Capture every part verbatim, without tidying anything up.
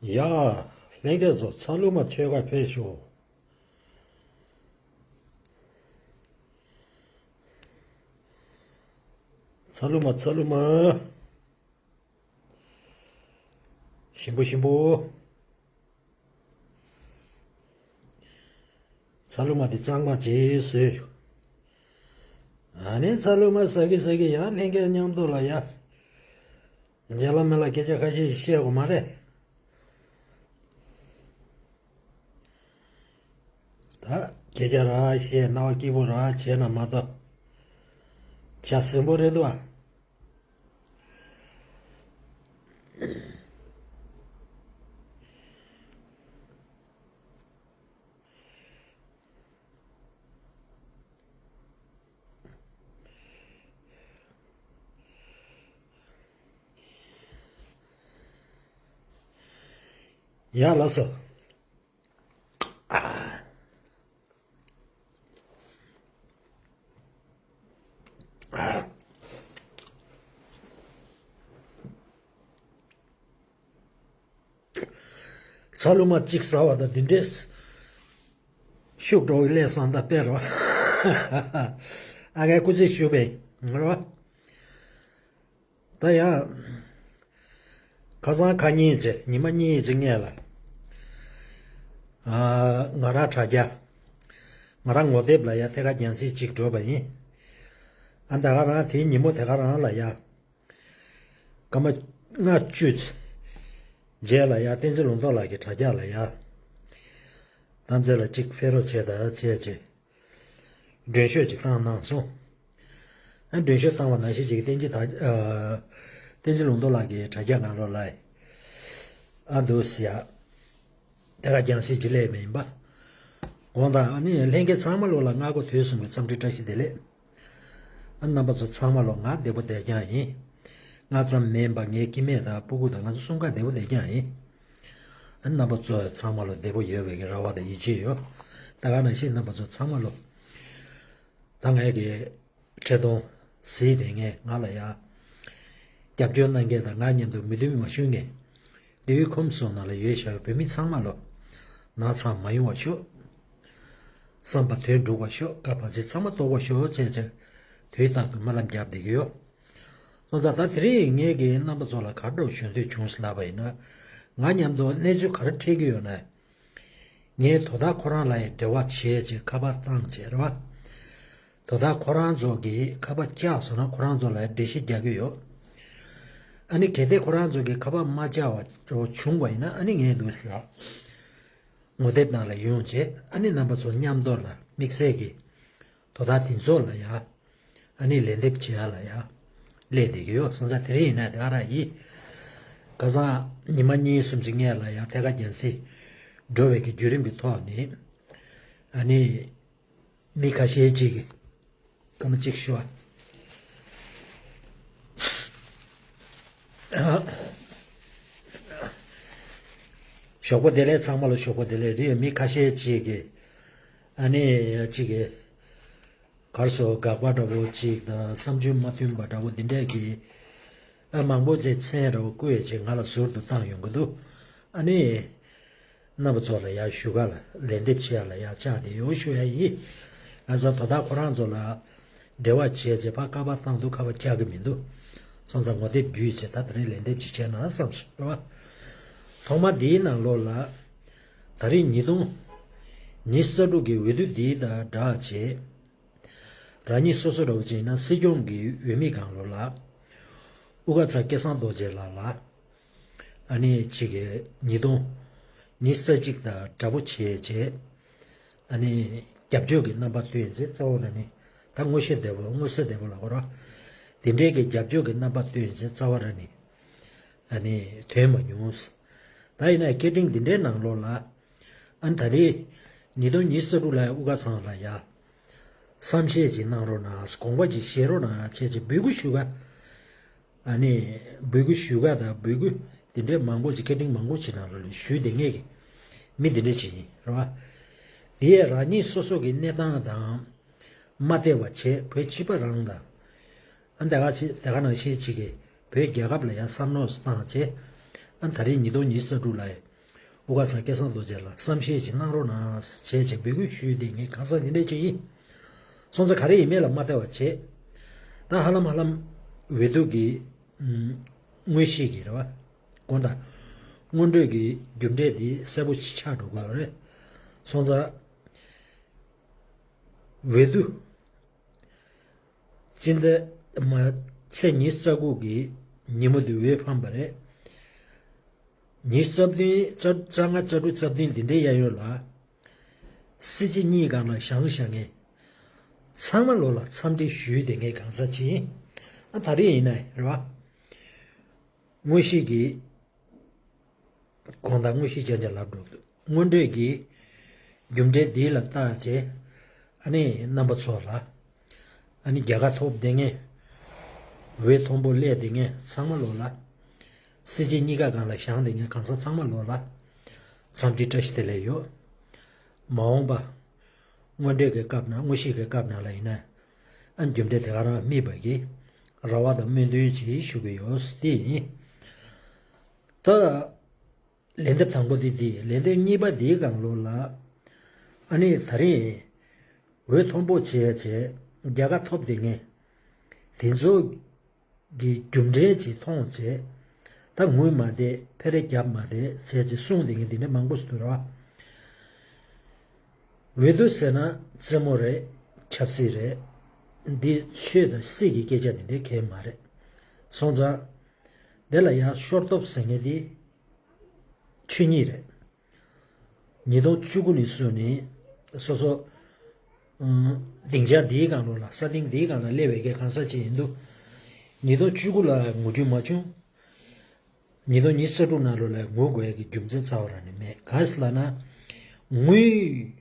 ཡ། ལྷན་རྒྱས་ཚོ་ཚ་ལུ་མ་ཆོས་ཁ་ཕེབས་ཤོག་ཚ་ལུ་མ་ཚ་ལུ་མ། ཞིམ་པོ་ཞིམ་པོ། ཚ་ལུ་མ་དེ་གཙང་མ་བྱས་བཟོས། ཨ་ནི་ཚ་ལུ་མ་ཟ་གི་ཟ་གི་ཡང་ལྷན་རྒྱས་མཉམ་དུ་ལ་ཡ། རྒྱ་ལ་མེ་ལ་སྐད་ཆ་ཁ་ཤས་ཤིག་བཤད་དགོས་མ་རེད། ད་སྐད་ཆ་ར་བཤད་རྣ་བ་སྐྱིད་པོ་ར་བྱས་ན་མ་གཏོགས། བྱ་ཟིན་པོ་རེད་འདུག་ཨ། ཡ་ལགས་སོ། ཚ་ལུ་མ་གཅིག་ཟ་བ་དང་འདི་འདྲས་ཤུགས་འགྲོ་བའི་ལས་བསམ་ད་དཔེ་རོ། ཨ་ཁའི་སྐུ་ཚེ་ཞུ་བའི་རོ། ད་ཡ། ཁ་སང་ཁ་ཉིན་ཙེ་ཉི་མ་གཉིས་ཙེ་ངས་ལ། ང་རང་དྲ་རྒྱ། ང་རང་ངོ་དེབ་ལ་ཡ་ཐད་ཀ་རྒྱང་སྲིང་གཅིག་འགྲོ་བ་ཡིན། ཨ་ད་ག་རང་དེའི་ཉིན་མོ་དེ་ག་རང་ལ་ཡ། སྐར་མ་ལྔ་བཅུ་ཙམ་རྗེས་ལ་ཡ་བསྟན་འཛིན་ལུང་རྟོགས་ལགས་ཀྱི་དྲ་རྒྱ་ལ་ཡ། གཏམ་རྩེ་ལ་གཅིག་ཕེབས་རོགས་བྱས་ད་བྱས་བྱས། མགྲོན་ཤོག་ཅིག་བཏང་གནང་སོང་། ཨ་མགྲོན་ཤོག་བཏང་བ་ནང་བཞིན་ཅིག་བསྟན་འཛིན་དར་ཨ། བསྟན་འཛིན་ལུང་རྟོགས་ལགས་ཀྱི་དྲ་རྒྱ་ནང་ལོགས་ལ། ཨ་འདུག་ཟེར་ཡ། དེ་ག་རྒྱང་སྲིང་ཅིག་སླེབས་མེད་ཡིན་པ། དགོངས་དག་ཨ་ནི་ལྷན་རྒྱས་ཚང་མ་ལོགས་ལ་སྔ་དགོང་དུས་གསུམ་གྱི་འཚམས་འདྲི་བཀྲ་ཤིས་བདེ་ལེགས། ཨ་རྣམ་པ་ཚོ་ཚང་མ་ལོ་ང་བདེ་པོ་བདེ་རྐྱང་ཡིན། ང་ཙམ་མིན་པ་ངའི་སྐྱེ་དམན་དང་སྤུ་གུ་དང་ང་ཚོ་གསུམ་ཀ་བདེ་པོ་བདེ་རྐྱང་ཡིན། ཨ་རྣམ་པ་ཚོ་ཚང་མ་ལོ་བདེ་པོ་ཡོད་པའི་གི་རེ་བ་དང་ཡིད་ཆེས་ཡོད། ད་ག་ནང་བཞིན་རྣམ་པ་ཚོ་ཚང་མ་ལོ། ད་ངའི་གི་འཕྲིན་ཐུང་གཟིགས་བསྡད་མཁན་ང་ལ་ཡ། རྒྱབ་སྐྱོར་གནང་མཁན་དང་ང་མཉམ་དུ་མོས་མཐུན་མ་ཞུ་མཁན། ལྡེའུ་ཁུམ་སོང་ན་ལ་ཡོད་བཞག་པའི་བོད་མི་ཚང་མ་ལོ། ན་ཚ་མ་ཡོང་བ་ཤོག་བསམ་པ་དོན་འགྲུབ་པ་ཤོག་བཀའ་བར་ཆད་ཚང་མ་རྟོགས་པ་ཤོག་བྱས་བྱས། དུས་རྟག་ཏུ་སྨོན་ལམ་བརྒྱབ་བསྡད་ཀྱི་ཡོད། སོང་ཙང་ད་དེ་རིང་ངས་ཀྱི་རྣམ་པ་ཚོ་ལ་ག་འདྲ་ཞུ་འདོད་བྱུང་ཟེར་ལབ་པ་ཡིན་ན། ང་མཉམ་དུ་གནས་ཚུལ་ག་རེ་འཕྲད་ཀྱི་ཡོད་ན། ངས་དོ་བདག་ཁོ་རང་ལ་ཡང་འབྲེལ་བ་བྱས་བྱས་ཁ་པར་བཏང་བྱས་རེད་བ། དོ་བདག་ཁོ་རང་ཚོ་གིས་ཁ་པར་བཅག་སོང་ན་ཁོ་རང་ཚོ་ལ་འགྲེལ་བཤད་རྒྱག་གི་ཡོད། ཨ་ནི་གལ་ཏེ་ཁོ་རང་ཚོ་གིས་ཁ་པར་མ་བཅག་པ་བྱུང་བ་ཡིན་ན་ཨ་ནི་ངས་འདུག་ཟེར། ངོ་དེབ་ནང་ལ་ཡོང་བྱས་ཨ་ནི་རྣམ་པ་ཚོ་མཉམ་དུ་ལ་དམིགས་བསལ་གྱི་དོ་བདག་དེ་ཚོ་ལ་ཡ། ཨ་ནི་ལན་འདེབས་བྱེད་ཡ་ལ་ཡ། སླེབས་བསྡད་ཀྱི་ཡོད་སོང་ཙང་དེ་རིང་ཡིན་ན་དེ་ག་རང་ཡིན། ཁ་སང་ཉི་མ་གཉིས་གསུམ་ཅིག་སྔས་ལ་ཡ་ཐད་ཀ་རྒྱང་སྲིང་འགྲོ་བའི་གི་བརྒྱུད་རིམ་གྱི་ཐོག་ནས། ཨ་ནི། མི་ཁ་ཤས་ཅིག་གིས་སྐར་མ་གཅིག་ཞུ་བ། ཞོགས་པ་བདེ་ལེགས་ཚང་མ་ལ་ཞོགས་པ་བདེ་ལེགས་རེད། མི་ཁ་ཤས་ཅིག་གིས་ཨ་ནི་ཅིག་གིས་གར་སོ་དགག་པ་འདྲ་བོ་ཅིག་དང་བསམ་ཚུལ་མ་མཐུན་པ་འདྲ་བོ་འདི་འདྲས་ཀྱི་ཨ་མང་པོ་ཅིག་མཚན་འདྲ་བོ་བཀོད་ཅིག་ང་ལ་ཟུར་དུ་བཏང་ཡོང་གི་འདུག་ཨ་ནི། རྣམ་པ་ཚོ་ལ་ཡར་ཞུ་ག་ལ་ལན་འདེབས་བྱེད་ཡ་ལ་ཡར་བཅར་བསྡད་ཡོད་ཞུ་ཡ་ཡིན། ང་ཚོ་དོ་བདག་ཁོ་རང་ཚོ་ལ་འབྲེལ་བ་བྱས་རྗེས་ཕར་ཁ་པར་བཏང་འདུག་ཁ་པར་བཅག་གི་མི་འདུག་སོང་ཙང་ངོ་དེབ་བརྒྱུད་བྱས་ད་དེ་རིང་ལན་འདེབས་ཅིག་བྱས་ན་བསམ་སོང་རེད་བ། ཐོག་མ་འདིའི་ནང་ལོགས་ལ་ད་རིང་ཉིས་སྟོང་ཉི་ཤུ་རྩ་དྲུག་གི་འོས་བསྡུ་འདི་དང་སྦྲགས་བྱས། རང་ཉིད་སོ་སོ་འདྲ་བོ་ཅིག་ཡིན་ན་སྲིད་སྐྱོང་གི་འོས་མི་སྒང་ལོགས་ལ། དབུ་དཀར་ཚ་སྐལ་བཟང་རྡོ་རྗེ་ལགས་ལ། ཨ་ནི་གཅིག་གི་ཉིས་སྟོང་ཉི་ཤུ་རྩ་གཅིག་དང་འདྲ་པོ་བྱས་བྱས། ཨ་ནི་རྒྱབ་སྐྱོར་གྱི་རྣམ་པ་སྟོན་བྱས་རྩ་བ་ར་ནི། ད་ངོ་ཤེས་བདེ་པོ་མངོན་གསལ་བདེ་པོ་ལ་གོ་ར། དེ་འདྲའི་གི་རྒྱབ་སྐྱོར་གྱི་རྣམ་པ་སྟོན་བྱས་རྩ་བ་ར་ནི། ཨ་ནི་ཐོན་མ་མྱོང་། ད་ཡིན་ན་སྐད་འཕྲིན་འདི་འདྲའི་ནང་ལོགས་ལ། ཨ་ནི་ད་རེས་ཉིས་སྟོང་ཉི་ཤུ་རྩ་དྲུག་ལ་དབུ་དཀར་ཚང་ལ་ཡ། བསམ་ཤེས་ཅིག་གནང་རོགས་གནང་དགོངས་པ་ཅིག་བཞེས་རོགས་གནང་བྱས་ཅིག་འབོད་སྐུལ་ཞུ་ག་ཨ་ནི་འབོད་སྐུལ་ཞུ་ག་དང་འབོད་སྐུལ་འདི་འདྲའི་མང་པོ་ཅིག་སྐད་འཕྲིན་མང་པོ་ཅིག་ནང་ལ་ཞུས་བསྡད་མཁན་གྱི་མི་འདི་འདྲ་ཅིག་ཡིན་རེད་བ། དེ་ཡས་རང་ཉིད་སོ་སོ་གི་གནས་སྟངས་དང་མ་བལྟས་པ་བྱས་བོད་སྤྱི་པ་རང་དང་། ཨ་ད་ག་ཚེ་ད་ག་ནང་བཞིན་ཅིག་གིས་བོད་རྒྱལ་ཁབ་ལ་ཡང་བསམ་མནོ་བཏང་བྱས། ཨ་ད་རེས་ཉིས་སྟོང་ཉི་ཤུ་རྩ་དྲུག་ལ་ སྐུ་ཁམས་བཟང་སྐལ་བཟང་རྡོ་རྗེ་ལགས་བསམ་ཤེས་ཅིག་གནང་རོགས་གནང་ཞེས་ཅིག་འབོད་སྐུལ་ཞུས་ཏེ་ངས་གང་ཟག་འདི་འདྲས་ཅིག་ཡིན། སོང་ཙང་ག་རེ་ཡིན་མེད་ལ་མ་བལྟ་བ་བྱས། ད་ཧ་ལམ་ཧ་ལམ་འོས་བསྡུ་གི་ཨུམ། དངོས་གཞི་གི་རེད་བ། དགོངས་དག་སྔོན་འགྲོའི་གི་རྒྱུ་འབྲས་འདི་གསལ་པོ་ཆགས་འགྲོ་དགོས་རེད། སོང་ཙང་འོས་བསྡུ། སྤྱི་ཟླ་མ་ཚེས་ཉི་ཤུ་རྩ་དགུ་གི་ཉིན་མོ་འདི་འོས་འཕངས་པ་རེད། ཉི་ཤུ་རྩ་བདུན་རྩ་རྩ་ལྔ་རྩ་དྲུག་རྩ་བདུན་འདི་འདྲའི་གཡས་གཡོན་ལ། སྲིད་སྤྱི་གཉིས་སྒང་ལ་བཞེངས་བཞེངས་མཁན། ཚང་མ་ལོ་ལ་འཚམས་འདྲི་ཞུས་ཏེ་ངས་གང་ཟག་ཅིག་ཡིན། ཨ་ད་རེས་ཡིན་ན་རེད་བ། དངོས་གཞི་གི་དགོངས་དག་དངོས་གཞི་ཅན་ཅན་ལབ་འགྲོ་འདུག་སྔོན་འགྲོས་ཀྱི་རྒྱུ་འབྲས་འདི་ལ་བལྟ་བྱས། ཨ་ནི་རྣམ་པ་ཚོ་ལ། ཨ་ནི་རྒྱལ་ཁ་ཐོབ་བསྡད་མཁན། འོས་མཐོན་པོ་སླེབས་བསྡད་མཁན་ཚང་མ་ལོ་ལ། སྲིད་སྤྱི་གཉིས་ཀ་སྒང་ལ་བཞེངས་བསྡད་མཁན་གང་ཟག་ཚང་མ་ལོ་ལ། འཚམས་འདྲི་བཀྲ་ཤིས་བདེ་ལེགས་ཡོད། མ་འོངས་པ། སྔོན་འགྲོས་ཀྱི་སྐབས་ནང་དངོས་གཞི་གི་སྐབས་ནང་ལ་ཡིན་ན། ཨ་རྒྱུ་འབྲས་དེ་ག་རང་དམིགས་པ་གི། རེ་བ་དང་སྨོན་འདུན་ཅིག་ཞུ་གི་ཡོད་དེ་ཡིན། ད། ལན་འདེབས་དང་པོ་དེ་དེ་ལན་འདེབས་གཉིས་པ་དེའི་སྒང་ལོགས་ལ། ཨ་ནི་ད་རེས་འོས་མཐོན་པོ་བྱས་བྱས་རྒྱལ་ཁ་ཐོབ་བསྡད་མཁན། དེ་ཚོ་གི་རྒྱུ་འབྲས་ཅིག་མཐོང་བྱས། ད་ངུས་མ་བསྡད་ཕེ་རེ་བརྒྱབ་མ་བསྡད་བྱས་ཅིག་གསུངས་བསྡད་མཁན་དེ་འདྲ་མང་པོ་ཞིག་འདུག་ར། འོས་བསྡུ་ཟེར་ན་རྩེད་མོ་རེད། ཆབ་སྲིད་རེད། འདི་ཆོས་དང་སྲིད་ཀྱི་སྐད་ཆ་དེ་འདྲའི་གང་ཡང་མ་རེད། སོང་ཙང་། དེ་ལ་ཡང་ཤོར་སྟོབས་ཟེར་མཁན་དེ་ཆོས་ཉིད་རེད། ཉིས་སྟོང་བཅུ་དགུ་ནས་བཟུང་ནས་སོ་སོ་ཨང་སྡིངས་ཆ་འདིའི་སྒང་ལོགས་ལ་ས་སྟེང་འདིའི་སྒང་ལ་སླེབས་པའི་གི་གང་ཟག་ཅིག་ཡིན་དུས། ཉིས་སྟོང་བཅུ་དགུ་ལ་ངུ་རྒྱུ་མ་བྱུང་། ཉིས་སྟོང་ཉི་ཤུ་རྩ་དྲུག་ནང་ལོགས་ལ་ངུ་དགོས་ཡ་གི་རྒྱུ་མཚན་རྩ་བ་རང་ནས་མེད། གང་ཟེར་ལབ་ན། ངུས།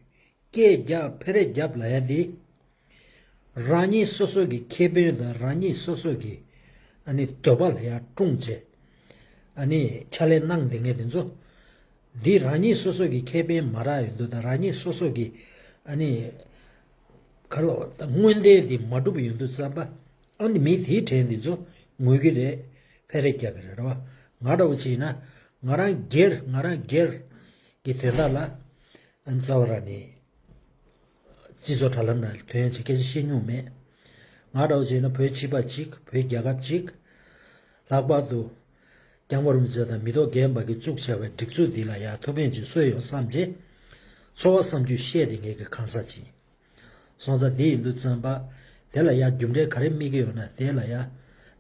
སྐད་རྒྱག་ཕེ་རེ་རྒྱབ་ལབ་ཡ་འདི། རང་ཉིད་སོ་སོ་གི་ཁེ་ཕན་དང་རང་ཉིད་སོ་སོ་གི་ཨ་ནི་འདོད་པ་ལ་ཡ་སྲུང་བྱས། ཨ་ནི་ཕྱག་ལས་གནང་བསྡད་མཁན་དེ་ཚོ། འདི་རང་ཉིད་སོ་སོ་གི་ཁེ་ཕན་མ་རག་ཡོང་དུས་དང་རང་ཉིད་སོ་སོ་གི་ཨ་ནི་ག་ལོ་ད་མངོན་འདོད་འདི་མ་འགྲུབ་ཡོང་དུས་ཙམ་པ། ཨ་ནི་མི་དེའི་གྲས་འདི་ཚོ་ངུ་གི་རེད། ཕེ་རེ་རྒྱག་གི་རེད་རེད་བ། ང་འདྲ་བོ་བྱས་ན་ང་རང་སྒེར་ང་རང་སྒེར་གི་དོན་དག་ལ། རྩ་བ་རང་ནས་སྤྱི་ཚོགས་དྲ་ལམ་ནང་དོན་ཡོད་ཅིག་སྐད་ཆ་བཤད་མྱོང་མེད། ང་འདྲ་བོ་བྱས་ན་བོད་སྤྱི་པ་གཅིག་བོད་རྒྱལ་ཁབ་གཅིག་ལྷག་པར་དུ་སྐྱབས་མགོན་རིན་པོ་ཆེ་དང་མི་ཐོག་རྒན་པ་གིས་བཙུགས་བྱས་པའི་སྒྲིག་འཛུགས་འདི་ལ་ཡང་ཐུགས་ཕན་ཅིག་གསོས་ཡོང་བསམ་རྗེས། ཚོར་བ་བསམ་ཚུལ་བཤད་བསྡད་མཁན་གྱི་གང་ཟག་ཅིག་ཡིན། སོང་ཙང་དེ་ཡིན་དུས་ཙམ་པ། དེ་ལ་ཡང་རྒྱུ་འབྲས་ག་རེ་དམིགས་ཀྱི་ཡོད་ན་དེ་ལ་ཡང་།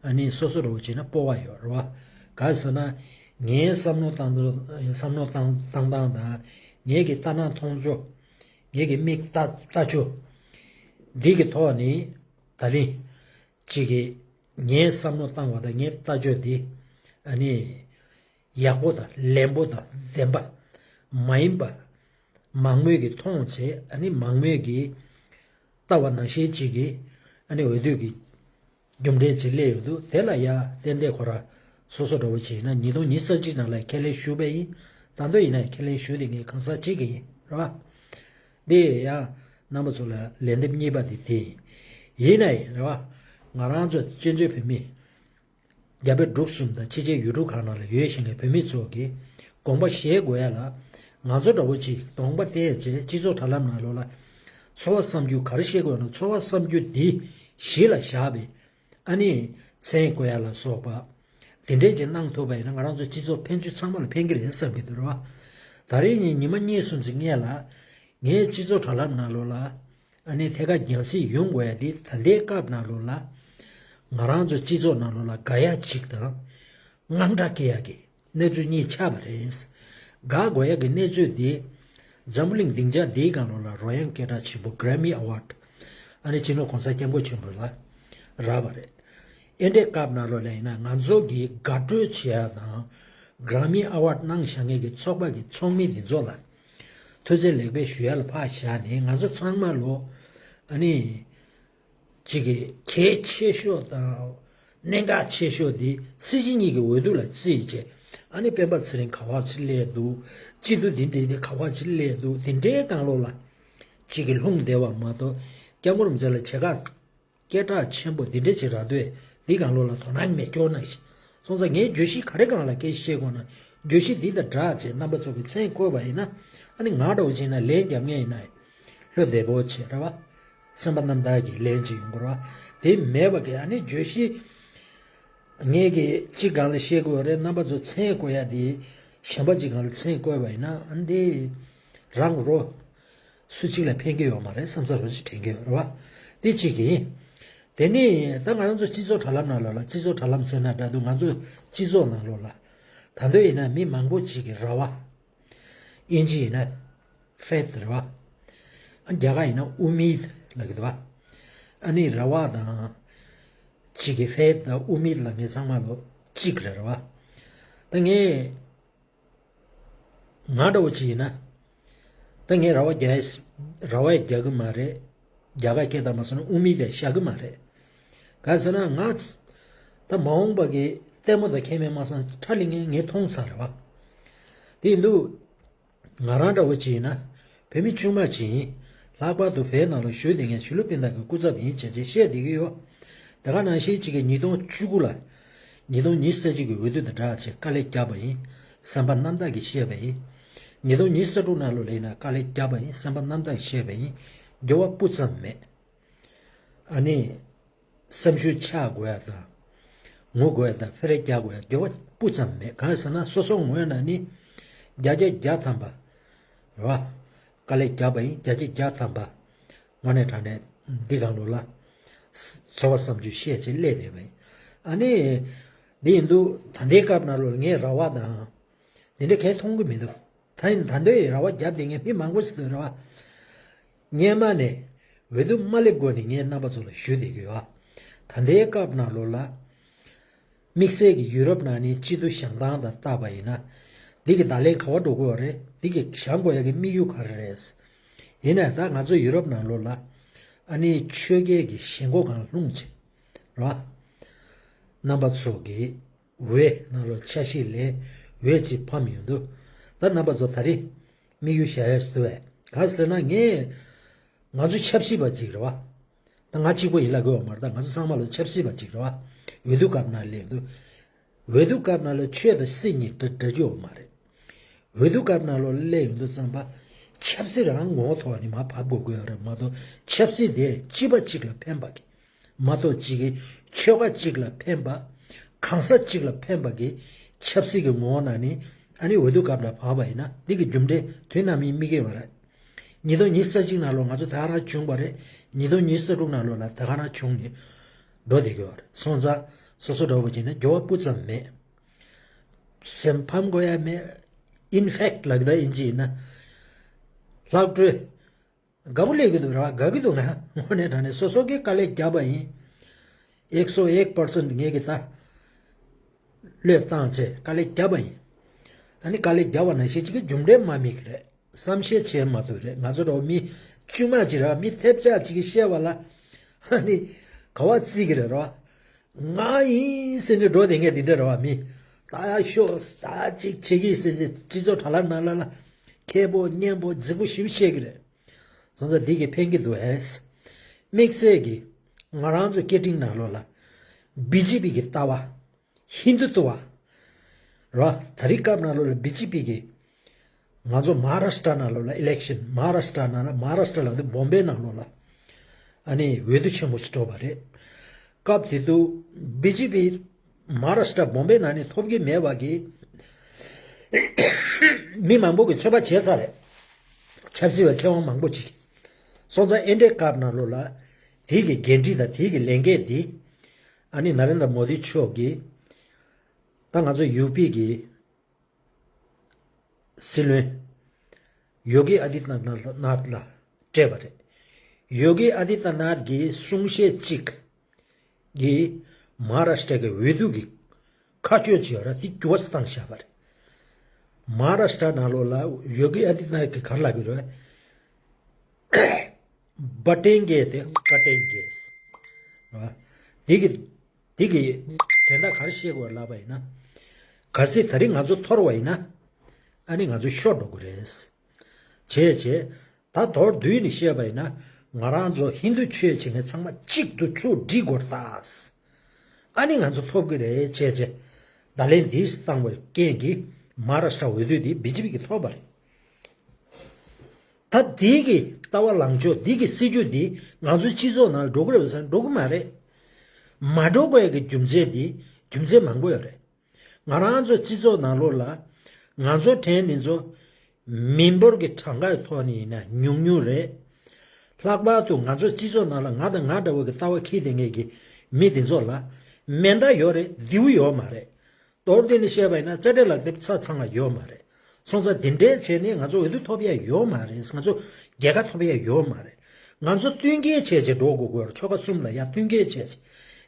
ཨ་ནི་སོ་སོ་འདྲ་བོ་བྱས་ན་སྤོབས་པ་ཡོད་རེད་བ། ག་རེ་ཟེར་ན། ངའི་བསམ་བློ་བཏང་བསམ་བློ་བཏང་བཏང་སྟངས་དང་། ངའི་གི་ལྟ་སྣང་མཐོང་ཕྱོགས། ངའི་གི་མིག་ལྟ་ལྟ་ཕྱོགས། འདི་གི་ཐོག་ནས་ད་ལན་གཅིག་གི་ངའི་བསམ་བློ་བཏང་བ་དང་ངའི་ལྟ་ཕྱོགས་འདི་ཨ་ནི་ཡག་པོ་དང་ལན་པོ་དང་བདེན་པ་མ་ཡིན་པ་མང་མོས་ཀྱིས་མཐོང་བྱས། ཨ་ནི་མང་མོས་ཀྱིས་ལྟ་བ་ནང་བཞིན་གཅིག་གིས་ཨ་ནི་འོས་བསྡུ་གི་རྒྱུ་འབྲས་ཅིག་སླེབས་ཡོང་དུས་དེ་ལ་ཡ་ཏན་ཏན་ཁོ་རང་སོ་སོ་འདྲ་བོ་བྱས་ན་ཉིས་སྟོང་ཉི་ཤུ་རྩ་གཅིག་ནང་ལ་ཁས་ལེན་ཞུས་པ་ཡིན། ད་དུང་ཡིན་ན་ཁས་ལེན་ཞུ་བསྡད་མཁན་གང་ཟག་གཅིག་གི་ཡིན་རེད་བ། དེ་ཡང་རྣམ་པ་ཚོ་ལ་ལན་འདེབས་གཉིས་པ་དེ་དེ་ཡིན། ཡིན་ན་ཡིན་རེད་བ། ང་རང་ཚོ་བཙན་བྱོལ་བོད་མི་རྒྱ་བལ་འབྲུག་གསུམ་དང་ཕྱི་རྒྱལ་ཡུལ་གྲུ་ཁག་ནང་ལ་ཡོད་བཞིན་གྱི་བོད་མི་ཚོ་གིས་དགོངས་པ་བཞེས་དགོས་ཡ་ལ། ང་ཚོ་འདྲ་བོ་ཅིག་གདོང་པ་བསྟན་བྱས་སྤྱི་ཚོགས་དྲ་ལམ་ནང་ལོགས་ལ་ཚོར་བ་བསམ་རྒྱུ་ག་རེ་བཤད་དགོས་ན་ཚོར་བ་བསམ་རྒྱུ་འདི་གཞི་ལ་བཞག་པའི་ཨ་ནི་མཚན་དགོས་ཡ་ལ་སོགས་པ། དེ་འདྲས་ཅིག་གནང་ཐུབ་པ་ཡིན་ན་ང་རང་ཚོ་སྤྱི་ཚོགས་ཕན་ཚུན་ཚང་མ་ལ་ཕན་གྱི་རེད་བསམ་གྱི་འདུག་རེད་བ། ད་རེས་ཉིན་ཉི་མ་གཉིས་གསུམ་ཅིག་སྔོན་ལ་ངས་སྤྱི་ཚོགས་དྲ་ལམ་ནང་ལོགས་ལ་ཨ་ནི་ཐད་ཀར་རྒྱང་སྲིང་ཡོང་དགོས་ཡ་དེ་ད་ལྟའི་སྐབས་ནང་ལོགས་ལ་ང་རང་ཚོ་སྤྱི་ཚོགས་ནང་ལོགས་ལ་དགའ་ཡ་གཅིག་དང་དངངས་སྐྲག་སྐྱེ་ཡ་གི་གནས་ཚུལ་གཉིས་ཆགས་པ་རེད། དགའ་དགོས་ཡ་གི་གནས་ཚུལ་དེ་འཛམ་བུ་གླིང་སྡིངས་ཆ་འདིའི་སྒང་ལོགས་ལ་རོལ་དབྱངས་སྐད་གྲགས་ཆེན་པོ་Grammy Award ཨ་ནི་སྤྱི་ནོར་༸གོང་ས་༸སྐྱབས་མགོན་ཆེན་པོ་ལ་རག་པ་རེད། ཨེ་འདྲའི་སྐབས་ནང་ལོགས་ལ་ཡིན་ན་ང་ཚོ་གིས་དགའ་སྤྲོ་བྱེད་ཡ་དང་Grammy Award གནང་བཞག་མཁན་གྱི་ཚོགས་པ་གི་ཚོགས་མི་འདི་ཚོ་ལ་ཐུགས་རྗེ་ལེགས་འབད་ཞུ་ཡ་ལ་ཕར་བཞག་ནས་ང་ཚོ་ཚང་མ་ལོ་ཨ་ནི་གཅིག་གི་གལ་ཆེ་ཤོས་དང་གནད་འགག་ཆེ་ཤོས་འདི་སྲིད་སྤྱི་གཉིས་ཀྱི་འོས་བསྡུ་ལ་བརྩིས་བྱས། ཨ་ནི་སྤེན་པ་ཚེ་རིང་ག་བ་ཅིག་སླེབས་འདུག་སྤྱི་འཐུས་འདི་འདྲའི་འདི་ག་བ་ཅིག་སླེབས་འདུག་དེ་འདྲའི་སྒང་ལོགས་ལ་གཅིག་གི་ལྷུང་བསྡད་པ་མ་གཏོགས་སྐྱབས་མགོན་རིན་པོ་ཆེ་ལ་བྱེད་ཀ་སྐད་གྲགས་ཆེན་པོ་འདི་འདྲ་ཅིག་རག་དུས་འདི་སྒང་ལོགས་ལ་དོ་སྣང་མེད་སྐྱོ་ན་ཞིག་སོང་ཙང་ངས་བརྗོད་གཞི་ག་རེ་སྒང་ལ་སྐད་ཆ་བཤད་དགོས་ན་ བརྗོད་གཞི་འདི་དང་སྦྲགས་བྱས་རྣམ་པ་ཚོ་གི་མཚན་བཀོད་པ་ཡིན་ན། ཨ་ནི་ང་འདྲ་བོ་བྱས་ན་ལན་རྒྱབ་མཁན་ཡིན་ན་ལྷོད་བདེ་པོ་བྱས་རེད་བ། སེམས་པ་རྣམ་དག་གིས་ལན་ཅིག་ཡོང་གི་རེད་བ། དེ་མེད་པ་གི་ཨ་ནི་བརྗོད་གཞི་ངས་གི་གཅིག་སྒང་ལ་བཤད་དགོས་རེད། རྣམ་པ་ཚོ་མཚན་བཀོད་ཡ་དེ་གཞན་པ་གཅིག་སྒང་ལ་མཚན་བཀོད་པ་ཡིན་ན་ཨ་ནི་དེ་རང་རོ། སུ་གཅིག་ལ་ཕན་གྱི་ཡོད་མ་རེད་བསམ་ས་རོ་གཅིག་དྲན་གྱི་ཡོད་རེད་བ། དེ་གཅིག་ཡིན། དེ་ནི་ད་ང་རང་ཚོ་སྤྱི་ཚོགས་དྲ་ལམ་ནང་ལོགས་ལ། སྤྱི་ཚོགས་དྲ་ལམ་ཟེར་ན་འདྲ་འདུག་ང་ཚོ་སྤྱི་ཚོགས་ནང་ལོགས་ལ། ད་འདོད་ཡིན་ན་མི་མང་པོ་གཅིག་གི་རེ་བ། ཨིན་ཇི་ཡིན་ན་ཕེཐ་རེད་བ། ཨ་རྒྱ་གར་ཡིན་ན་ཨུ་མིད་ལབ་ཀྱི་འདུག་བ། ཨ་ནི་རེ་བ་དང་གཅིག་གི་ཕེཐ་དང་ཨུ་མིད་ལབ་མཁན་ཚང་མ་ལོ་གཅིག་རེད་རེད་བ། ད་ངས། ང་འདྲ་བོ་ཅིག་ཡིན་ན། ད་ངས་རེ་བ་རྒྱག་རེ་བ་རྒྱག་གི་མ་རེད། རྒྱ་གར་སྐད་དང་མ་སོང་ན་ཨུ་མིད་དེ་བཞག་གི་མ་རེད། གང་ཟེར་ན་ང་ད་མ་འོངས་པ་གི་ལྟད་མོ་དང་ཁྱད་མེད་མ་སོང་ཁྲ་ལི་ངས་ངས་མཐོང་ཚར་རེད་བ། དེ་ཡིན་དུས་ང་རང་འདྲ་བོ་ཅིག་ཡིན་ན་བོད་མི་ཆུང་མ་ཅིག་ཡིན། ལྷག་པར་དུ་བོད་ནང་ལ་བཞུགས་བསྡད་མཁན་ཆོས་ལུགས་སྤུན་ཟླ་གི་སྐུ་ཚབ་ཡིན་བྱས་བྱས་བཤད་བསྡད་ཀྱི་ཡོད། དེ་ག་ནང་བཞིན་གཅིག་གི་ཉིས་སྟོང་བཅུ་དགུ་ལ། ཉིས་སྟོང་ཉི་ཤུ་རྩ་གཅིག་གི་འོས་བསྡུ་དང་སྦྲགས་བྱས་དཀའ་ལས་བརྒྱབ་པ་ཡིན། སེམས་པ་རྣམ་དག་གིས་བཤད་པ་ཡིན། ཉིས་སྟོང་ཉི་ཤུ་རྩ་དྲུག་ནང་ལོགས་ལ་ཡིན་ན་དཀའ་ལས་བརྒྱབ་པ་ཡིན། སེམས་པ་རྣམ་དག་གིས་བཤད་པ་ཡིན། འགྱུར་བ་སྤུ་ཙམ་མེད། ཨ་ནི། སེམས་ཤུགས་ཆག་དགོས་ཡ་དང་། ངུ་དགོས་ཡ་དང་ཕེ་རེ་རྒྱག་དགོས་ཡ་འགྱུར་བ་སྤུ་ཙམ་མེད། གང་ཟེར་ན་སོ་སོ་ངོས་ནས་ནི། བརྒྱ་ཆ་བརྒྱ་ཐམ་པ། རེད་བ། དཀའ་ལས་བརྒྱབ་པ་ཡིན། བརྒྱ་ཆ་བརྒྱ་ཐམ་པ། དངོས་གནས་དྲང་གནས་འདི་སྒང་ལོགས་ལ། ཚོར་བ་བསམ་ཚུལ་བཤད་བྱས་སླེབས་བསྡད་པ་ཡིན། ཨ་ནི། འདི་ཡིན་དུས་ད་ལྟའི་སྐབས་ནང་ལོགས་ལ་ངས་རེ་བ་དང་། འདི་འདྲ་གས་མཐོང་གི་མི་འདུག་ད་ཡིན་ད་འདོད་ཡི་རེ་བ་བརྒྱབ་བསྡད་མཁན་མི་མང་པོ་ཞིག་འདུག་རེད་བ། སྔོན་མ་ནས་འོས་བསྡུ་མ་སླེབས་གོང་ནས་ངས་རྣམ་པ་ཚོ་ལ་ཞུ་བསྡད་ཀྱི་ཡོད། ད་ལྟའི་སྐབས་ནང་ལོགས་ལ། དམིགས་བསལ་གྱི་ཡུ་རོབ་ནང་ནས་སྐྱིད་སྡུག་བཞེངས་སྟངས་དང་བལྟས་པ་ཡིན་ན། འདི་གི་བརྡ་ལན་ག་པར་འགྲོ་དགོས་པ་རེད། འདི་གི་བཞེངས་དགོས་ཡ་གི་དམིགས་ཡུལ་ག་རེ་རེད། ཡིན་ནའི་ད་ང་ཚོ་ཡུ་རོབ་ནང་ལོགས་ལ། ཨ་ནི་ཆོས་རྒྱལ་གྱི་ཞེན་ཁོག་སྒང་ལྷུང་བྱས། རེད་བ། རྣམ་པ་ཚོ་གི་འོས་ནང་ལོགས་ཆ་ཤས་ལས་འོས་གཅིག་ཕམ་ཡོང་དུས། ད་རྣམ་པ་ཚོ་ད་རེས་དམིགས་ཡུལ་བཞག་ཡས་སུ་འདུག་བས། གང་ཟེར་ན་ངས། ང་ཚོ་ཆབ་སྲིད་པ་ཅིག་རེད་བ། ད་ང་གཅིག་པོ་ཡིན་ལབ་དགོས་པ་མ་རེད། ད་ང་ཚོ་ཚང་མ་ལོ་ཆབ་སྲིད་པ་ཅིག་རེད་བ། འོས་བསྡུ་སྐབས་ནང་སླེབས་དུས། འོས་བསྡུ་སྐབས་ནང་ལ་ཆོས་དང་སྲིད་གཉིས་འདྲ་འདྲ་རྒྱུ་ཡོད་མ་རེད། འོས་བསྡུ་སྐབས་ནང་ལོགས་སླེབས་ཡོང་དུས་ཙམ་པ། ཆབ་སྲིད་རང་ངོ་བོ་ཐོག་ནས་མར་བབས་དགོས་ཀྱི་ཡོད་རེད་མ་གཏོགས་ཆབ་སྲིད་དེ་སྤྱི་པ་གཅིག་ལ་ཕན་པ་གི་མ་གཏོགས་གཅིག་གི་ཆོལ་ཁ་གཅིག་ལ་ཕན་པ། གང་ཟག་གཅིག་ལ་ཕན་པ་གི་ཆབ་སྲིད་ཀྱི་ངོ་བོ་ནང་ནས་ཨ་ནི་འོས་བསྡུ་སྐབས་ལ་བབས་པ་ཡིན་ན་འདི་གི་རྒྱུ་འབྲས་དུས་ནམ་ཡིན་དམིགས་ཀྱི་ཡོད་རེད། ཉིས་སྟོང་ཉི་ཤུ་རྩ་གཅིག་ནང་ལོགས་ང་ཚོ་ད་ག་རང་བྱུང་བ་རེད། ཉིས་སྟོང་ཉི་ཤུ་རྩ་དྲུག་ནང་ལོགས་ལ་ད་ག་རང་བྱུང་ནས་འགྲོ་བསྡད་ཀྱི་ཡོད་རེད། སོང་ཙང་སོ་སོ་འདྲ་བོ་བྱས་ན་འགྱུར་བ་སྤུ་ཙམ་མེད། སེམས་ཕམ་དགོས་ཡ་མེད། ཨིན་ཕེག་ལབ་ད་ཨིན་ཇི་ཡིན་ན། ལྷག་འཕྲོས། དགའ་པོ་སླེབས་ཀྱི་འདུག་ར་བ། དགའ་གི་འདུག་ང་དངོས་གནས་དྲང་གནས་སོ་སོ་གིས་དཀའ་ལས་བརྒྱབ་པ་ཡིན། ཨེག་སོ་ཨེག་པར་སེན་ངས་གི་ད་བློས་བཏང་བྱས་དཀའ་ལས་བརྒྱབ་པ་ཡིན། ཨ་ནི་དཀའ་ལས་བརྒྱབ་པ་ནང་བཞིན་གཅིག་གི་རྒྱུ་འབྲས་མ་དམིགས་རེད། བསམ་ཤེས་བྱས་མ་ཐུབ་རེད། ང་ཚོ་འདྲ་བོ་མི་དཀྱུས་མ་ཅིག་ར་མི་ཐེབས་ཆག་ཅིག་གིས་བཤད་པ་ལ་ཨ་ནི་ག་བ་བརྩི་གི་རེད་ར་བ། ང་ཡིན་ཟེར་ནས་འགྲོ་བསྡད་མཁན་འདི་འདྲ་རེད་བ། མི་ད་ཤོག་ད་ཅིག་བྱེད་ཀྱི་ཟེར་ཅིག་སྤྱི་ཚོགས་དྲ་ལམ་ནང་ལ་ལ་མཁས་པོ་སྙན་པོ་རྫིག་པོ་ཞིག་བཤད་ཀྱི་རེད། སོང་ཙང་འདི་གིས་ཕན་གྱི་འདུག་ཨེ། དམིགས་བསལ་གྱིས་ང་རང་ཚོ་སྐད་འཕྲིན་ནང་ལོགས་ལ་བི་ཇེ་པི་གི་ལྟ་བ། ཧིན་དུ་ཏུ་བ། ར་ད་རིང་སྐབས་ནང་ལོགས་ལ་བི་ཇེ་པི་གི་ང་ཚོ་མ་ཧཱ་རཱ་ཤི་ཏྲ་ནང་ལོགས་ལ་ཨི་ལེག་ཤན་མ་ཧཱ་རཱ་ཤི་ཏྲ་ནང་ལ་མ་ཧཱ་རཱ་ཤི་ཏྲ་ལབ་དུས་བོམ་བེ་ནང་ལོགས་ལ་ཨ་ནི་འོས་བསྡུ་ཆེན་པོ་ཞིག་འགྲོ་བ་རེད། སྐབས་དེ་དུས་བི་ཇེ་པི་མ་ཧཱ་རཱ་ཤི་ཏྲ་བོམ་བེ་ནང་ནས་ཐོབ་ཀྱི་མེད་པ་གི་མི་མང་པོ་གིས་ཚོད་དཔག་བྱས་ཚར་རེད། ཆབ་སྲིད་པ་མཁས་དབང་མང་པོ་ཅིག་གིས། སོང་ཙང་ཨེ་འདྲའི་སྐབས་ནང་ལོགས་ལ་དེ་གི་འགན་འཁྲི་དང་དེ་གི་ལས་འགན་འདི་ཨ་ནི་ན་རེན་དྲ་མོ་དི་མཆོག་གིས་ད་ང་ཚོ་ཡུ་པི་གི་སྲིད་བློན་ཡོ་གི་ཨ་དི་ཏ་ནཱཐ་ལ་སྤྲད་པ་རེད། ཡོ་གི་ཨ་དི་ཏ་ནཱཐ་གི་གསུང་བཤད་གཅིག་གིས་མ་ཧཱ་རཱ་ཤི་ཏྲ་གི་འོས་བསྡུ་གི་ཁ་གཅོད་བྱས་པ་ར་དེ་འགྱུར་བ་བཏང་བཞག་པ་རེད། མ་ཧཱ་རཱ་ཤི་ཏྲ་ནང་ལོགས་ལ་ཡོ་གི་ཨ་དི་ཏ་ནཱཐ་གིས་ག་རེ་ལབ་ཀྱི་རེད། བ་ཏན་གེ་དེ་བ་ཏན་གེ་ཟེར་བ། དེ་གི་དེ་གི་དོན་དག་ག་རེ་བཤད་དགོས་ལབ་པ་ཡིན་ན། གལ་སྲིད་ད་རིང་ང་ཚོ་འཐོར་བ་ཡིན་ན། ཨ་ནི་ང་ཚོ་ཤོར་འགྲོ་གི་རེད། བྱས་བྱས་ད་མདོར་བསྡུས་ནས་བཤད་པ་ཡིན་ན་ང་རང་ཚོ་ཧིན་དུ་ཆོས་བྱེད་མཁན་ཚང་མ་གཅིག་ཏུ་ཆུ་སྒྲིལ་དགོས་རེད་ད། ཨ་ནི་ང་ཚོ་ཐོབ་ཀྱི་རེད་བྱས་བྱས། བརྡ་ལན་འདི་བཏང་བའི་རྐྱེན་གྱིས་ མ་ཧཱ་རཱ་ཤྲ་འོས་བསྡུ་དེ་བི་ཇེ་པི་གིས་ཐོབ་པ་རེད། ད་འདི་གི་ལྟ་བ་ལངས་ཕྱོགས་འདི་གི་སྲིད་ཇུས་འདི་ང་ཚོའི་སྤྱི་ཚོགས་ནང་འགྲོ་གི་རེད་པས་ཟེར་ན་འགྲོ་གི་མ་རེད། མ་འགྲོ་དགོས་ཀྱི་རྒྱུ་མཚན་འདི་རྒྱུ་མཚན་མང་པོ་ཡོད་རེད། ང་རང་ཚོ་སྤྱི་ཚོགས་ནང་ལོགས་ལ་ང་ཚོ་གྲས་འདི་ཚོ་མི་འབོར་གྱི་གྲངས་ཀའི་ཐོག་ནས་ཡིན་ན་ཉུང་ཉུང་རེད། ལྷག་པར་དུ་ང་ཚོ་སྤྱི་ཚོགས་ནང་ལ་ང་དང་ང་འདྲ་བོ་གི་ལྟ་བ་འཁྱེར་བསྡད་མཁན་གྱི་མི་འདི་ཚོ་ལ་མེ་མདའ་ཡོད་རེད། མདེའུ་ཡོད་མ་རེད། མདོར་བསྡུས་ནས་བཤད་པ་ཡིན་ན་རྩ་འགྲན་ལག་དེབ་ཆ་ཚང་བ་ཡོད་མ་རེད། སོང་ཙང་དེ་འདྲའི་བྱས་ནས་ང་ཚོ་འོས་བསྡུ་ཐོབ་ཡ་ཡོད་མ་རེད། ང་ཚོ་རྒྱལ་ཁ་ཐོབ་ཡ་ཡོད་མ་རེད། ང་ཚོ་བསྟུན་མཁས་བྱས་བྱས་འགྲོ་དགོས་ཀྱི་ཡོད་རེད། ཆོལ་ཁ་གསུམ་ལ་ཡ་བསྟུན་མཁས་བྱས་བྱས་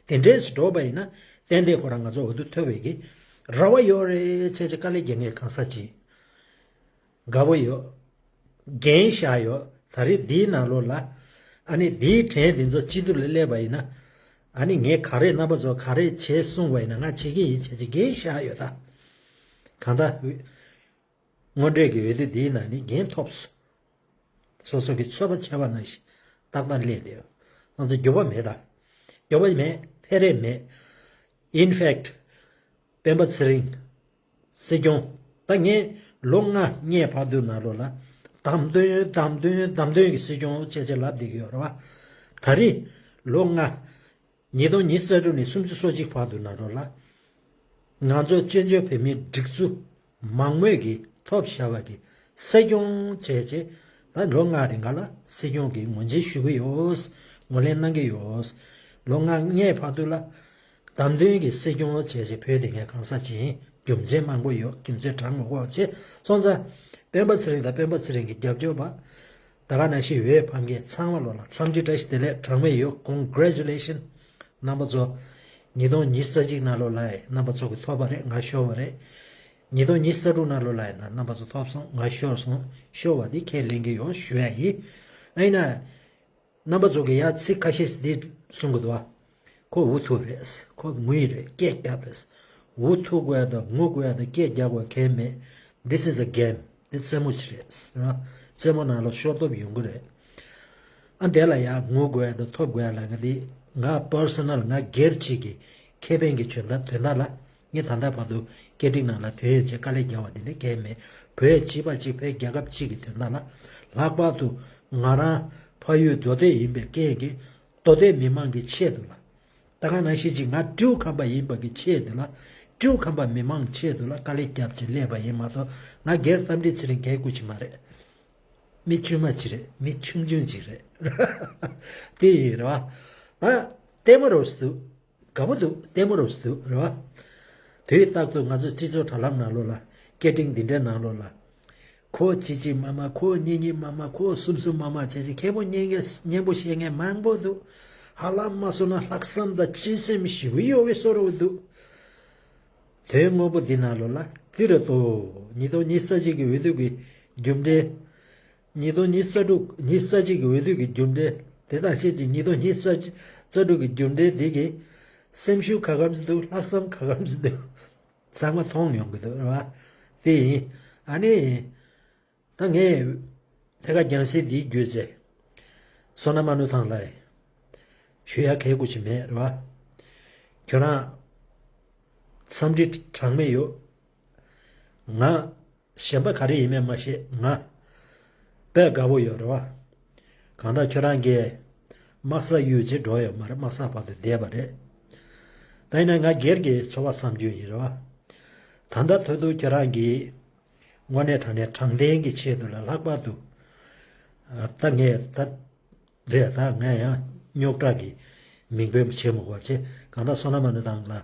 དེ་འདྲས་འགྲོ་བ་ཡིན་ན་ཏན་ཏན་ཁོ་རང་ང་ཚོ་འོས་བསྡུ་ཐོབ་པའི་གི་རེ་བ་ཡོད་རེད་བྱས་བྱས་དཀའ་ལས་རྒྱག་མཁན་གང་ཟག་ཅིག་དགའ་པོ་ཡོད། འགན་བཞག་ཡོད། ད་རེས་འདིའི་ནང་ལོགས་ལ་ཨ་ནི་འདིའི་གྲས་འདི་ཚོ་སྤྱི་འཐུས་ལ་སླེབས་པ་ཡིན་ན་ཨ་ནི་ངས་ག་རེ་རྣམ་པ་ཚོ་ག་རེ་བྱས་གསུངས་པ་ཡིན་ན་ང་བྱེད་ཀྱི་ཡིན་བྱས་བྱས་འགན་བཞག་ཡོད་ད། གང་ལྟར། དངོས་འབྲེལ་གྱི་འོས་བསྡུ་འདིའི་ནང་ནས་འགན་ཐོབ་སོང་། སོ་སོ་གི་ཚོད་དཔག་བྱས་པ་ནང་བཞིན་ཏག་ཏག་སླེབས་བསྡད་ཡོད། ང་ཚོ་འགྱོད་པ་མེད་ད། འགྱོད་པ་མེད། ཕེ་རེ་མེད། In fact སྤེན་པ་ཚེ་རིང་སྲིད་སྐྱོང་ད་ངས་ལོ་ལྔ་སྔོན་བར་དུ་ནང་ལོགས་ལ་བདམས་ཐོན་བདམས་ཐོན་བདམས་ཐོན་གྱི་སྲིད་སྐྱོང་བྱས་བྱས་ལབ་བསྡད་ཀྱི་ཡོད་རེད་བ། ད་རེས་ལོ་ལྔ་ཉིས་སྟོང་ཉི་ཤུ་རྩ་དྲུག་ནས་སུམ་ཅུ་སོ་གཅིག་བར་དུ་ནང་ལོགས་ལ། ང་ཚོ་བཙན་བྱོལ་བོད་མིའི་སྒྲིག་འཛུགས་མང་མོས་ཀྱིས་ཐོབ་བཞག་པ་གི་སྲིད་སྐྱོང་བྱས་བྱས་ད་ལོ་ལྔ་རིང་ག་ལ་སྲིད་སྐྱོང་གི་ངོས་འཛིན་ཞུ་གི་ཡོད། ངོས་ལེན་གནང་གི་ཡོད། ལོ་ལྔ་སྔོན་བར་དུ་ལ་བདམས་ཐོན་གྱི་སྲིད་སྐྱོང་བྱས་བྱས་བོད་དེ་ངས་གང་ཟག་ཅིག་ཡིན་རྒྱུ་མཚན་མང་པོ་ཡོད། རྒྱུ་མཚན་དྲང་མོ་གོ་བྱས་སོང་ཙང་སྤེན་པ་ཚེ་རིང་དང་སྤེན་པ་ཚེ་རིང་གི་རྒྱབ་སྐྱོར་པ། ད་ག་ནང་བཞིན་འོས་འཕངས་མཁན་ཚང་མ་ལོ་ལ་འཚམས་འདྲི་བཀྲ་ཤིས་བདེ་ལེགས་གྲངས་མེད་ཡོད། Congratulation རྣམ་པ་ཚོ། ཉིས་སྟོང་ཉི་ཤུ་རྩ་གཅིག་ནང་ལོགས་ལ་རྣམ་པ་ཚོ་གི་ཐོབ་པ་རེད། ང་ཤོར་བ་རེད། ཉིས་སྟོང་ཉི་ཤུ་རྩ་དྲུག་ནང་ལོགས་ལ་ཡིན་ན་རྣམ་པ་ཚོ་ཐོབ་སོང་། ང་ཤོར་སོང་། ཤོར་བ་འདི་ཁས་ལེན་གྱི་ཡོད་ཞུ་ཡ་ཡིན། ཨ་ཡིན་ན། རྣམ་པ་ཚོ་གི་ཡ་ཚིག་ཁ་ཤས་ཤིག་འདི་གསུང་གི་འདུག་བ། ཁོ་འུ་ཐུག་རེད། ཁོ་ངུ་ཡི་རེད། སྐད་རྒྱབ་རེད། འུ་ཐུག་དགོས་ཡ་དང་ངུ་དགོས་ཡ་དང་སྐད་རྒྱག་དགོས་ཡ་གང་ཡང་མེད། This is a game. འདི་རྩེད་མོ་ཅིག་རེད། ར། རྩེད་མོ་ནང་ལ་ཤོར་ཐོབ་ཡོང་གི་རེད། ཨ་འདས་ལ་ཡ་ངུ་དགོས་ཡ་དང་ཐོབ་དགོས་ཡ་ལ་ང་འདི་ང་personal ང་སྒེར་གཅིག་གི་ཁེ་ཕན་གྱི་དོན་དག་དོན་དག་ལ་ངས་ད་ལྟ་བར་དུ་སྐད་འཕྲིན་ནང་ལ་དོན་ཡོད་ཅེས་དཀའ་ལས་རྒྱག་པ་དེ་འདྲ་གང་ཡང་མེད། བོད་སྤྱི་པ་གཅིག་བོད་རྒྱལ་ཁབ་གཅིག་གི་དོན་དག་ལ་ལྷག་པར་དུ་ང་རང་ཕ་ཡུལ་མདོ་སྟོད་ཡིན་པའི་རྐྱེན་གྱིས་མདོ་སྟོད་མི་མང་གི་ཆེད་དུ་ལ། ད་ག་ནང་བཞིན་ཅིག་ང་སྤྲེའུ་ཁམས་པ་ཡིན་པ་གི་ཆེད་དུ་ལ། སྤྲེའུ་ཁམས་པ་མི་མང་ཆེད་དུ་ལ་དཀའ་ལས་རྒྱབ་ཅིག་སླེབས་པ་ཡིན་མ་གཏོགས་ང་སྒེར་རྟ་མགྲིན་ཚེ་རིང་གའི་སྐུ་ཅིག་མ་རེད། མི་དཀྱུས་མ་ཅིག་རེད། མི་ཆུང་ཆུང་ཅིག་རེད། དེ་ཡིན་རེད་བ། ད་ལྟད་མོ་རོ་སི་འདུག་དགའ་པོ་འདུག་ལྟད་མོ་རོ་སི་འདུག་རེད་བ། དུས་རྟག་ཏུ་ང་ཚོ་སྤྱི་ཚོགས་དྲ་ལམ་ནང་ལོགས་ལ་སྐད་འཕྲིན་འདི་འདྲའི་ནང་ལོགས་ལ། ཁོ་གཅིག་གཅིག་མ་མ། ཁོ་གཉིས་གཉིས་མ་མ། ཁོ་གསུམ་གསུམ་མ་མ་བྱས་ཅིག་ཁེ་པོ་གཉེན་གཉེན་པོ་བཤད་མཁན་མང་པོ་འདུག་ཧ་ལམ་མ་སོང་ན་ལྷག་བསམ་དང་སྤྱི་སེམས་ཞེ་པོ་ཡོད་པའི་བཟོ་འདྲ་འདུག་དོན་དངོས་པོ་འདི་ནང་ལོགས་ལ་འདི་རེད་དོ། ཉིས་སྟོང་ཉི་ཤུ་རྩ་གཅིག་གི་འོས་བསྡུ་གི་རྒྱུ་འབྲས། ཉིས་སྟོང་ཉི་ཤུ་རྩ་དྲུག་ཉི་ཤུ་རྩ་གཅིག་གི་འོས་བསྡུ་གི་རྒྱུ་འབྲས་དེ་དང་ཆེད་ཅིག་ཉིས་སྟོང་ཉི་ཤུ་རྩ་དྲུག་གི་རྒྱུ་འབྲས་འདི་གི་སེམས་ཤུགས་ག་གམ་ཞིག་འདུག་ལྷག་བསམ་ག་གམ་ཞིག་འདུག་ཚང་མ་མཐོང་ཡོང་གི་འདུག་རེད་བ། དེ་ཡིན། ཨ་ནི། ད་ངས་ཐད་ཀར་རྒྱང་སྲིང་འདིའི་བརྒྱུད་བྱས་བསོད་ནམས་མ་ནུ་ཐང་ལ་ཞུ་ཡ་གལ་དགོས་ཅིག་མེད་རེད་བ། ཁྱོད་རང་འཚམས་འདྲི་གྲངས་མེད་ཡོད། ང་གཞན་པ་ག་རེ་ཡིན་མིན་མ་ཤེས། ང་དཔེ་དགའ་པོ་ཡོད་རེད་བ། གང་ལྟར་ཁྱོད་རང་གིས་དམག་ས་གཡུགས་བྱས་འགྲོ་ཡོད་མ་རེད། དམག་ས་བར་དུ་བསྡད་པ་རེད། ད་ཡིན་ན་ང་སྒེར་གྱི་ཚོར་བ་བསམ་རྒྱུ་ཡིན་རེད་བ། ད་ལྟ་ཐོག་ཏུ་ཁྱོད་རང་གིས་དངོས་གནས་དྲང་གནས་དྲང་བདེན་གྱི་ཆེད་དུ་ལ་ལྷག་པར་དུ། ད་ངས་ད་རེད། ད་ངས་ཡང་རྙོག་དྲ་གི་མིང་འབོད་བྱེད་མི་དགོས་བྱས། གང་ལྟར་བསོད་ནམས་མ་ནུ་ཐང་ལ་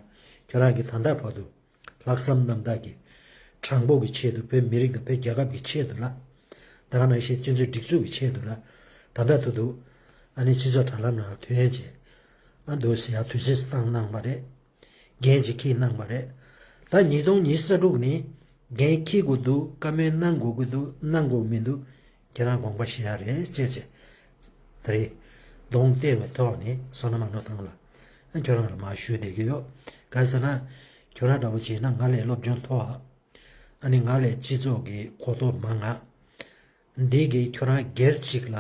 ཁྱོད་རང་གིས་ད་ལྟ་བར་དུ། ལྷག་བསམ་རྣམ་དག་གིས་དྲང་པོ་གི་ཆེད་དུ། བོད་མི་རིགས་དང་བོད་རྒྱལ་ཁབ་ཀྱི་ཆེད་དུ་ལ། ད་ག་ནང་བཞིན་སྤྱི་ཚོགས་སྒྲིག་འཛུགས་ཀྱི་ཆེད་དུ་ལ། ད་ལྟ་ཐུག་འདུག་ཨ་ནི་སྤྱི་ཚོགས་དྲ་ལམ་ནང་ལ་ཐོན་བྱས། ཨ་འདུག་ཟེར་ཡ་དུས་ཚོད་བཏང་གནང་བ་རེད། འགན་ཅིག་འཁྱེར་གནང་བ་རེད། ད་ཉིས་སྟོང་ཉི་ཤུ་རྩ་དྲུག་ནི་འགན་འཁྱེར་དགོས་འདུག་བཀའ་མོལ་གནང་དགོས་ཀྱི་འདུག་གནང་དགོས་མི་འདུག་ཁྱེད་རང་དགོངས་པ་བཞེས་ཡ་རེད་ཅེས་བྱས། ད་རེས་གདོང་བསྟན་པའི་ཐོག་ནས་བསོད་ནམས་མ་ནུ་ཐང་ལ་ཨ་ཁྱོད་རང་ལ་མར་ཞུས་བསྡད་ཀྱི་ཡོད། ག་རེ་ཟེར་ན། ཁྱོད་རང་འདྲ་པོ་བྱས་ན་ང་ལས་སློབ་སྦྱོང་མཐོ་བ། ཨ་ནི་ང་ལས་སྤྱི་ཚོགས་ཀྱི་གོ་རྟོགས་མང་ང་། འདི་གིས་ཁྱོད་རང་སྒེར་གཅིག་ལ་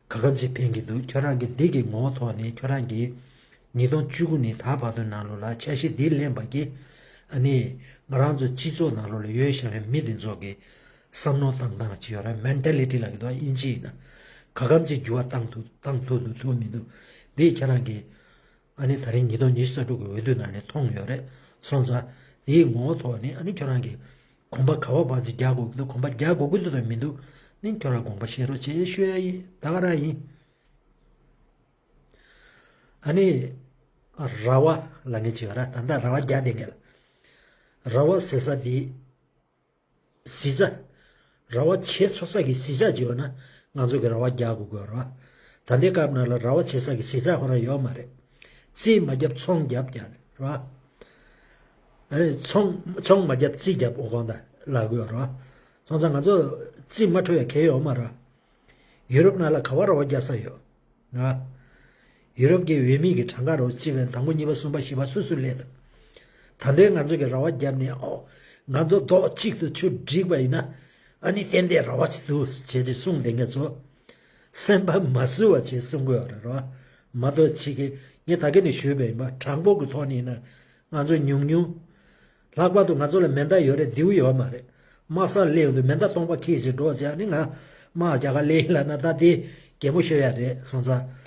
ག་གམ་ཅིག་ཕན་གྱི་འདུག་ཁྱོད་རང་གིས་འདི་གི་ངོ་བོ་ཐོག་ནས་ཁྱོད་རང་གིས་ཉིས་སྟོང་བཅུ་དགུ་ནས་ད་བར་དུ་ནང་ལོགས་ལ་འཆར་གཞི་འདི་ལེན་པ་གིས་ཨ་ནི་ ང་རང་ཚོ་སྤྱི་ཚོགས་ནང་ལོགས་ལ་ཡོད་བཞག་པའི་མི་དེ་ཚོ་གི་བསམ་བློ་བཏང་སྟངས་ཅིག་ཡོད་རེད། མེན་ཊ་ལི་ཊི་ལབ་ཀྱི་འདུག་ཨིན་ཇི་ཡིན་ན། ག་གམ་ཅིག་འགྱུར་བ་བཏང་ཐུབ་བཏང་ཐུབ་འདུག་ཐུབ་མི་འདུག་འདི་ཁྱེད་རང་གིས་ཨ་ནི་ད་རིང་ཉིས་སྟོང་ཉི་ཤུ་རྩ་དྲུག་གི་འོས་བསྡུ་ནང་ནས་མཐོང་ཡོད་རེད། སོང་ཙང་དེའི་ངོ་བོ་ཐོག་ནས་ཨ་ནི་ཁྱོད་རང་གིས་གོམ་པ་ག་བ་བར་ཅིག་རྒྱག་དགོས་ཀྱི་འདུག་གོམ་པ་རྒྱག་དགོས་ཀྱི་འདུག་དང་མི་འདུག་ནི་ཁྱོད་རང་དགོངས་པ་བཞེས་རོགས་བྱེད་ཞུ་ཡ་ཡིན། ད་ག་རང་ཡིན། ཨ་ནི། ར་བ་ལབ་མཁན་ཅིག་ཡོད་ར། ད་ལྟ་ར་བ་རྒྱག་བསྡད་མཁན་ལ། ར་བ་ཟེར་ས་འདི། གཟི་རྩ། ར་བ་བྱེད་ཆོག་ས་གི་གཟི་ཆག་ཅིག་ཡོད་ན་ང་ཚོ་གི་ར་བ་རྒྱག་དགོས་དགོས་ར། ད་ལྟའི་སྐབས་ནང་ལ་ར་བ་བྱེད་ས་གི་གཟི་ཆག་ཁོ་རང་ཡོད་མ་རེད། རྩིས་མ་བརྒྱབ་ཚོང་བརྒྱབ་རྒྱག་ར། ཨ་ནི་ཚོང་ཚོང་མ་བརྒྱབ་རྩིས་བརྒྱབ་འོ་གོང་ད་ལབ་དགོས་ར། སོང་ཙང་ང་ཚོ་རྩིས་མ་འཕྲོད་ཡ་གལ་ཡོད་མ་རེད། ཡུ་རོབ་ནང་ལ་ག་བ་ར་བ་རྒྱག་ས་ཡོད། ང་། ཡུ་རོབ་ཀྱི་འོས་མི་གི་གྲངས་ཀ་རོ་གཅིག་བས་དང་པོ་གཉིས་པ་གསུམ་པ་བཞི་པ་སུ་སུ་སླེབས་འདུག་ད་ལྟའི་ང་ཚོ་གི་ར་བ་བརྒྱབ་ནས་ཨོ། ང་ཚོ་རྡོག་གཅིག་ཏུ་ཆུ་བསྒྲིགས་པ་ཡིན་ན། ཨ་ནི་ཏན་ཏན་ར་བ་ཅིག་འདུག་བྱས་ཏེ་གསུངས་བསྡད་མཁན་ཚོ། སེམས་པ་མ་བཟོད་པ་བྱས་གསུང་དགོས་རེད་ར། མ་གཏོགས་ཅིག་གི་ངས་ད་གིན་ནས་ཞུས་པ་ཡིན་པ་གྲངས་འབོར་གྱི་ཐོག་ནས་ཡིན་ན། ང་ཚོ་ཉུང་ཉུང་། ལྷག་པར་དུ་ང་ཚོ་ལ་མེ་མདའ་ཡོད་རེད་མདེའུ་ཡོད་མ་རེད། དམག་སར་སླེབས་ཡོང་དུས་མེ་མདའ་སྟོང་པ་ཁྱེར་ཅིག་འགྲོ་བྱས་ནི་ང་དམག་རྒྱག་ག་སླེབས་ཡིན་ལབ་ན་ད་དེ་གད་མོ་ཤོར་ཡ་རེད་སོང་ཙང་།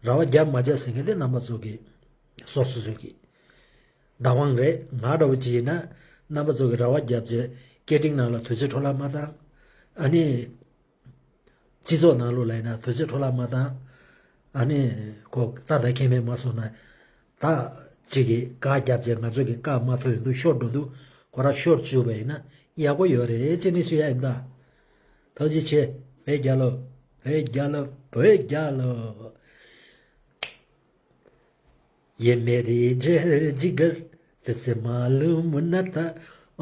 ར་བ་རྒྱབ་མ་རྒྱབ་ཟེར་མཁན་དེ་རྣམ་པ་ཚོ་གི་སོ་སོ་སོ་གི་བདག་དབང་རེད། ང་འདྲ་བོ་ཅིག་ཡིན་ན་རྣམ་པ་ཚོ་གི་ར་བ་རྒྱབ་བྱས་སྐད་འཕྲིན་ནང་ལ་དུས་ཚོད་འཕྲོ་བརླག་མ་བཏང་། ཨ་ནི། སྤྱི་ཚོགས་ནང་ལོགས་ལ་ཡིན་ན་དུས་ཚོད་འཕྲོ་བརླག་མ་བཏང་། ཨ་ནི། ཁོ་ཏག་ཏག་ཁེ་ཕན་མ་སོང་ན། ད། གཅིག་གིས་བཀའ་བརྒྱབ་བྱས་ང་ཚོ་གི་བཀའ་མ་ཐོབ་ཡོང་དུས་ཤོར་འགྲོ་དུས་ཁོ་རང་ཤོར་བཅུག་པ་ཡིན་ན་ཡག་པོ་ཡོད་རེད་ཅེས་ནི་ཞུ་ཡ་ཡིན་ད། ཐུགས་རྗེ་ཆེ། བོད་རྒྱལ་ལོ། བོད་རྒྱལ་ལོ། བོད་རྒྱལ་ལོ། ये मेरी जय जिगर तुझसे मालूम न था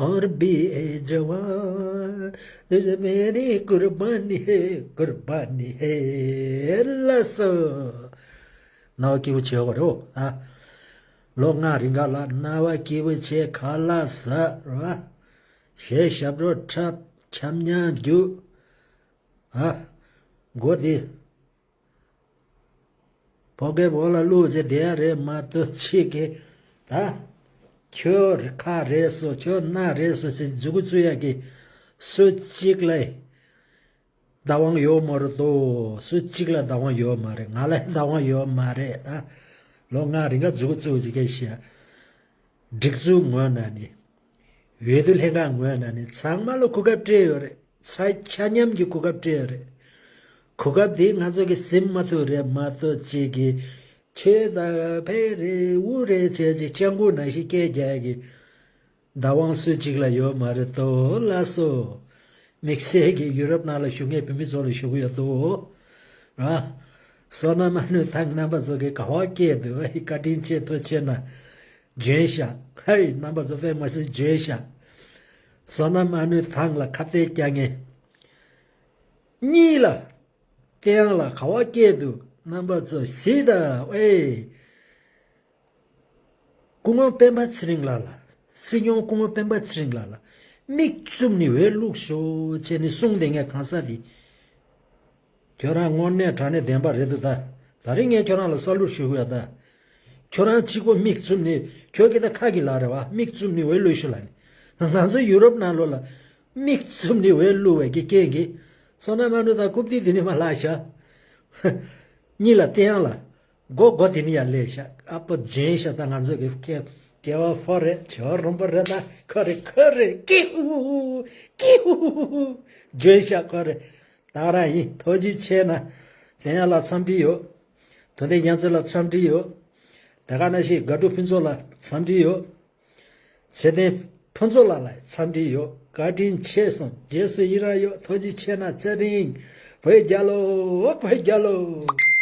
और भी ए जवान तुझे मेरी कुर्बानी है कुर्बानी है लसो। ནང་སྐྱིད་པོ་བྱེད་དགོས་རེད་ཨ། ལོ་ལྔ་རིང་ག་ལ་རྣ་བ་སྐྱིད་པོ་བྱེད་ཁ་ལག་ཟ་ར། གཞས་ཞབས་བྲོ་འཁྲབ་འཁྱམ་ཉག་རྒྱུག་ཨ། མགོ་འདི། ཕོ་རྒན་འོག་ལ་བླུགས་ཟེར་བསྡད་ཡ་རེད་མ་གཏོགས་ཕྱི་གི་ད། ཁྱོད་ཁ་རེད་སོ་ཁྱོད་སྣ་རེད་སོ་ཟེར་མཛུ་གུ་བཙུགས་ཡ་གི། སུ་གཅིག་ལ་བདག་དབང་ཡོད་མ་རེད་དོ། སུ་གཅིག་ལ་བདག་དབང་ཡོད་མ་རེད། ང་ལ་བདག་དབང་ཡོད་མ་རེད་ད། ལོ་ལྔ་རིང་ག་མཛུ་གུ་བཙུགས་ཟེར་གི་ཤི་ཡ། སྒྲིག་འཛུགས་ངོས་ནས་ནི། འོས་བསྡུ་ལྷན་ཁང་ངོས་ནས་ནི་ཚང་མ་ལ་གོ་སྐབས་སྤྲད་ཡོད་རེད། ས་ཆ་མཉམ་གྱི་གོ་སྐབས་སྤྲད་ཡོད་རེད། གོ་སྐབས་དེ་ང་ཚོ་གི་ཟིན་མ་ཐུབ་རེད་མ་གཏོགས་གཅིག་གི་ཆོས་དང་ཕེ་རེད་འུ་རེད་བྱས་ཅིག་སྤྱང་ཀུ་ནང་བཞིན་སྐད་རྒྱག་གི་བདག་དབང་སུ་གཅིག་ལ་ཡོད་མ་རེད་དོ་ལགས་སོ། དམིགས་བསལ་གྱི་ཡུ་རོབ་ནང་ལ་བཞུགས་མཁན་བོད་མི་ཚོ་ལ་ཞུ་གི་ཡོད་དོ། ར། བསོད་ནམས་ཨ་ནུ་ཐང་རྣམ་པ་ཚོ་གི་ག་བ་སྐད་དུ་བཀའ་དྲིན་ཆེ་ཐུགས་ཆེ་ན། ལྗོན་ཤ། ཧའི་རྣམ་པ་ཚོ་དཔེ་མ་སྲིད་ལྗོན་ཤ། བསོད་ནམས་ཨ་ནུ་ཐང་ལ་ཁ་གཏད་རྒྱག་མཁན། གཉིས་ལ། བསྟན་ལ་ག་བ་སྐད་དུ་རྣམ་པ་ཚོ་གཟིགས་དང་ཨེ། སྐུ་ངོ་སྤེན་པ་ཚེ་རིང་ལགས་ལ། སྲིད་སྐྱོང་སྐུ་ངོ་སྤེན་པ་ཚེ་རིང་ལགས་ལ། མིག་བཙུམ་ནས་འོས་བླུགས་ཤོག་ཅེས་ནས་གསུངས་བསྡད་མཁན་གང་ཟག་འདི། ཁྱོད་རང་དངོས་གནས་དྲང་གནས་བདེན་པ་རེད་འདུག་ད། ད་རིང་ངས་ཁྱོད་རང་ལ་ས་ལུར་ཞུ་གི་ཡོད་ད། ཁྱོད་རང་གཅིག་པོ་མིག་བཙུམ་ནས་ཁྱོད་ཀྱི་ད་ཁ་གི་ལག་རེད་བ་མིག་བཙུམ་ནས་འོས་བླུགས་ཤོག་ལབ་ནས། ང་ཚོ་ཡུ་རོབ་ནང་ལོགས་ལ་མིག་བཙུམ་ནས་འོས་བླུགས་པའི་གི་རྐྱེན་གྱིས། བསོད་ནམས་ཨ་ནུ་དང་རྐུབ་སྟེགས་འདི་ནས་མར་ལྷག་ཤག་གཉིས་ལ་བསྟན་ལ། མགོ་མགོ་དེ་ནས་ཡར་སླེབས་ཤག་ཨ་ཕོ་ལྗོན་ཤ་ད་ང་ཚོ་གི་སྐྱེ་སྐྱེ་བ་ཕོ་རེད་བྱ་བ་རོང་པོ་རེད་ད་ཁོ་རེ་ཁོ་རེ་ཀི་ཧུ་ཧུ་ཧུ་ཀི་ཧུ་ཧུ་ཧུ་ལྗོན་ཤ་ཁོ་རེ། ད་རང་ཡིན་ཐུགས་རྗེ་ཆེ་ན། དེ་ཡང་ལ་འཚམས་འདྲི་ཡོད། དོན་ལྡན་རྒྱལ་མཚན་ལ་འཚམས་འདྲི་ཡོད། དེ་ག་ནང་བཞིན་དགའ་སྤྲོ་ཕུན་ཚོགས་ལ་འཚམས་འདྲི་ཡོད། ཚེ་བརྟན་ཕུན་ཚོགས་ལགས་ལ་འཚམས་འདྲི་ཡོད། བཀའ་དྲིན་ཆེ་སོང་རྗེས་སུ་ཡི་རང་ཡོད། ཐུགས་རྗེ་ཆེ་ན་ཚེ་རིང་། བོད་རྒྱལ་ལོ། བོད་རྒྱལ་ལོ།